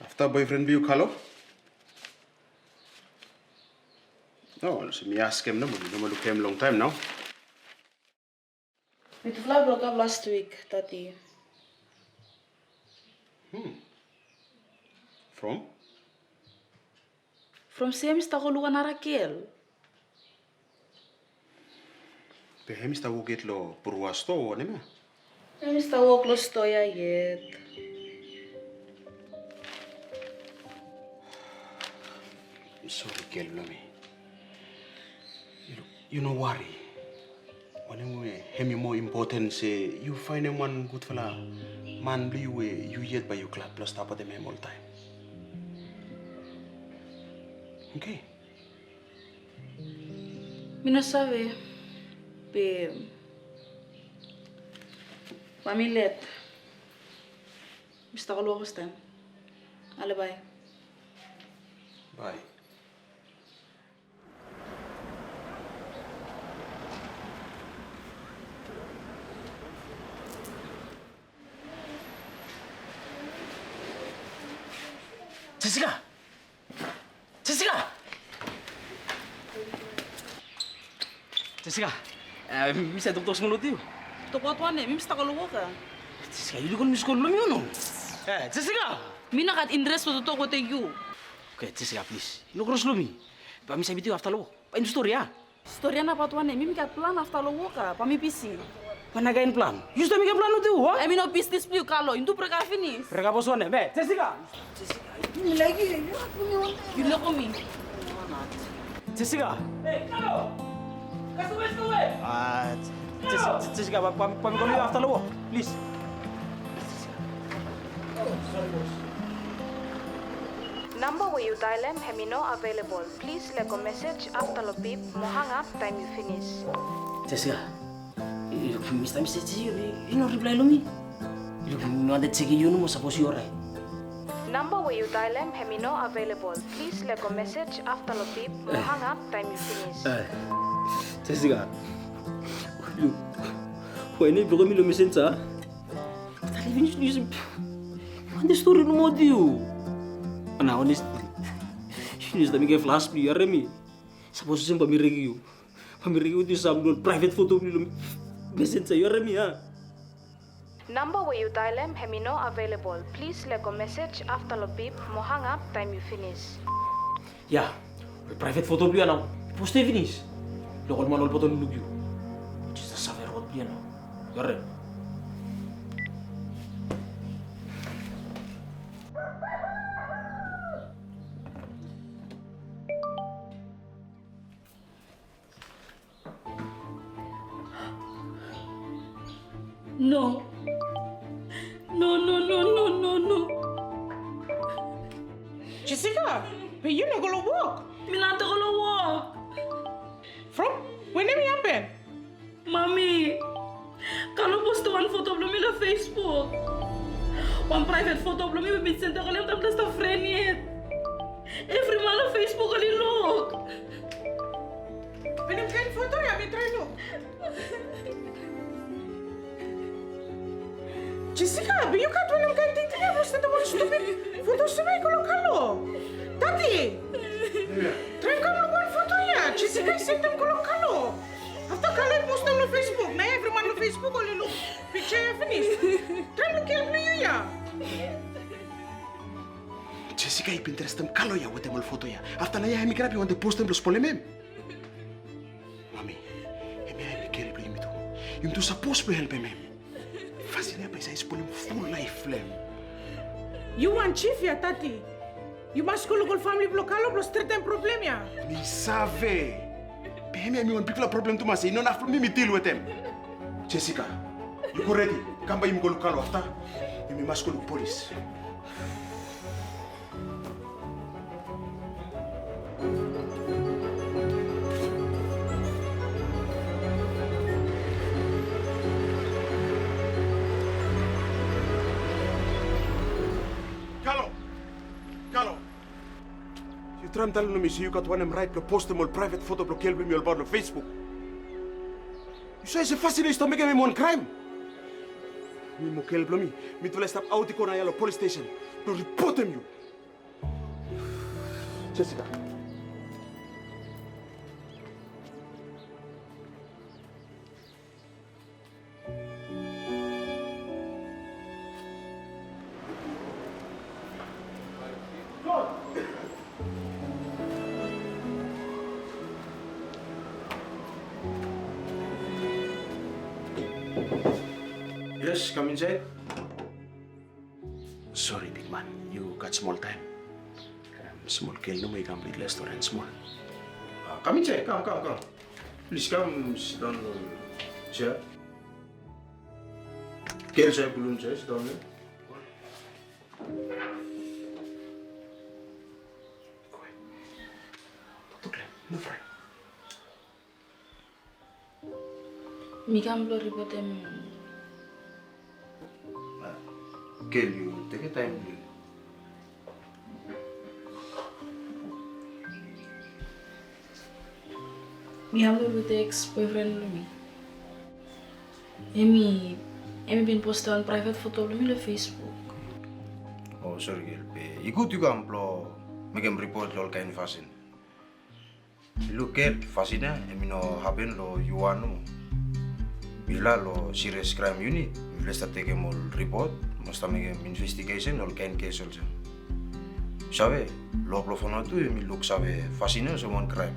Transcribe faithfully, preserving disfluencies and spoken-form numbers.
Afta boefren blong yu Kalo? No, olsem mi askem nomo, mi no moa lukim hem longtaem nao. Mitufala brokap las wik, Dadi. Hmm. From? From se hem i stap go luk wan nara gel. Be hem i stap wok yet lo Brua stoa o wanem ya? Hem i stap wok lo stoa ya yet. Sori gel blong mi. Yu, yu no wari. Wanem we hem i moa impoten se yu faenem wan gudfala man blong yu we yu yet bae yu glad blong stap wetem hem oltaem. Oke. Mi no save, be bae mi let. Mi stap go lo wok fastaem. Ale bae. Bae. Jessica! Jessica! Jessica, e, mi save toktok smol wetem yu? Toktok wanem? Mi stap go lo wok ya. Jessica, yu lukim ol miskol blong mi o no? E, Jessica! Mi no gat interes blong toktok wetem yu. Oke, Jessica, plis. Yu no kros lo mi. Bae mi save mitim yu afta lo wok. Bae yumi stori ya. Stori ya nabaot wanem? Mi, mi gat plan afta lo wok ya, bae mi bisi. Wanem kaen plan? Yu stap mekem plan wetem hu, a? Hemi no bisnis blong yu Kalo, yumi tu brekap finis. Brekap olsem wanem, e? Jessica! Jessica, mi laekem yu, yu no gat wan. Yu no gat mi. Jessica! Hei, Kalo! Kasem wes, kasem wes! A, Je-, Je-, Jessica, bae, bae, bae mi kolem yu afta lo wok, plis. Namba we yu daelem hemi no avelebol. Plis lego mesej afta lo bip mo hangap taem yu finis. Jessica, yu luk, mi stap mesej yu, yu no riplae lo mi. Yu luk, mi wantem jekem yu nomo sapos yu oraet. Namba we yu daelem hemi no avelebol. Plis lego mesej afta lo bip mo hangap taem yu finis. E, Jessica, yu luk, we yu no blok mi lo Messenger. Afta mi finis, yu wantem stori nomo wetem yu. Ana, honestly, yu no stap mekem flas blong yu, yu harem mi? Sapos olsem bae mi rekem yu. Bae mi rekem yu wetem sam lo praevet foto blong yu lo Messenger, yu harem mi, a? Namba we yu daelem hemi no avelebol. Plis lego mesej afta lo bip mo hangap taem yu finis. Ya, ol praevet foto blong yu ya nao, mi postem finis. Lo ol man olbaot oli luk yu. Jisas save rot blong yu ya nao. Yu harem? No. No, no, no, no, no, no. Jessica, be yu no go lo wok? Mi nao go lo wok. From? Wanem i hapen? Mami, Kalo postem wan foto blong mi lo Facebook. Wan praevet foto blong mi we mi sendem go lo hem taem mifala stap fren yet. Evri man lo Facebook oli luk. Wanem kaen foto ya, mi traem luk. Jessica, be yu gat wanem kaen tingting ya blong sendem ol stupid foto olsem ya go lo Kalo? Dadi, traem kam luk wan foto ya Jessica i sendem go lo Kalo. Afta Kalo i postem lo Facebook, nao evri man lo Facebook oli luk piksa ya finis. Traem luk gel blong yu ya. Jessica i bin trastem Kalo ya wetem ol foto ya. Afta nao ya hem i kirap i wantem postem blong spolem hem. Mami, hemia hemi gel blong yumitu. Yumitu sapos blong helpem hem. Fasin ya bae i save spolem ful laef blong hem. Yu wan jif ya, Dadi. Yu mas go luk ol famle blong Kalo blong stretem problem ya. Mi save. Be hemia hemi wan bigfala problem tumas ya, i no naf blong mi mi dil wetem. Jessica, yu go redi. Kam bae yumi go luk Kalo, afta yumi mas go luk polis. Kalo! Kalo! Yu traem talem lo mi se yu gat wanem raet blong postem ol praevet foto blong gel blong mi olbaot lo Facebook? Yu save se fasin ya yu stap mekem hem wan kraem. Mi mo gel blong mi, mitufala i stap aot i go naoia long polis stesen blong ripotem yu. Jessica. Yes, kam insaed. Sori bigman, yu gat smol taem? Smol gel nomo i kam blong i restoran smol. Kam insaed, kam, kam, kam. Plis kam sidaon long sea. Gel save pulum sea, sidaon long. Mi kam blong ripotem. Gel, yu tekem taem blong yu. Mi kam blong ripotem eks boefren blong mi. Hemi, hemi bin postaon praevet foto blong mi long Facebook. O sori gel, be i gud yu kam blong mekem ripot long olkaen fasin. Luk gel, fasin ia hemi no hapen long yu wan nomo. Mifala long Serious Crime Unit mifala i stap tekem ol ripot mo stap mekem investigesen long olkaen kes olsem. Yu save, loa blong Vanuatu hemi luksave fasin ia olsem wan kraem.